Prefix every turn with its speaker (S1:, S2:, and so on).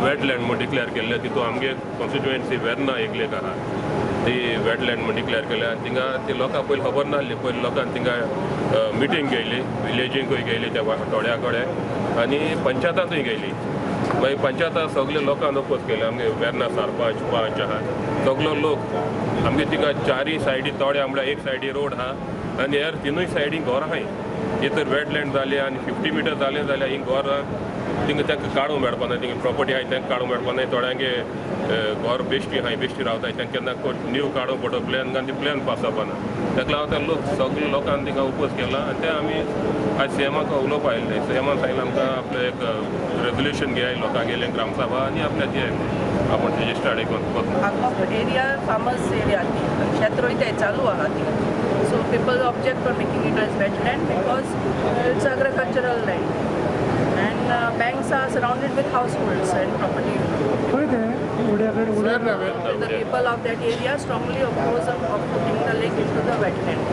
S1: Wetland म्हूण declare केल्लें. तितून आमगे कॉन्स्टिट्युएन्सी वेर्ना एक लेक आहा, ती वेटलँड म्हूण डिक्लेअर केल्या. आनी थिंगा ती लोकां पयलीं खबर नासली. पयलीं लोकांक थिंगा मिटींग घेयली, विलेजींकूय गेली त्या थोड्या कडेन आनी पंचायतांतूय गेली. मागीर पंचायतां सगळे लोकांक अपोज केले. आमगे वेर्ना सरपंच, पंच आहा, सगलो लोक. आमगे थिंगा चारय सायडी तोड्या, म्हळ्यार एक सायडी रोड आहा आनी हेर तिनूय सायडी घर आहाय. ही तर वेटलँड जाली आनी 50 मिटर जालें जाल्यार ही घर थिंगा तांकां काडूंक मेळपाना. थिंगा प्रॉपर्टी आहाय, तांकां काडूंक मेळपाना. थोड्यांगे घर बेश्टी आहाय, बेश्टी रावताय, तांकां केन्ना न्यू काडूंक पडटा प्लॅन आनी ती प्लॅन पास जावपाना. ताका लागून ते लोक सगळे लोकांनी थिंगा अपोज केला आनी ते आमी आयज सीएमाक उलोवपा आयिल्ले. सीएमान सांगलें आमकां आपलें एक रेजोल्युशन घेयाय लोकांगेलें, ग्रामसभा आनी आपल्या ते आपण रजिस्टर्ड करून.
S2: हांगा एरिया फार्मर्स एरिया, शेत रोयताय चालू आहा ती. So people object for making it as wetland because it's agricultural land and banks are surrounded with households and property.
S3: खंय तें उड्या कडेन उड्या?
S2: The people of that area strongly oppose of putting the lake into the wetland.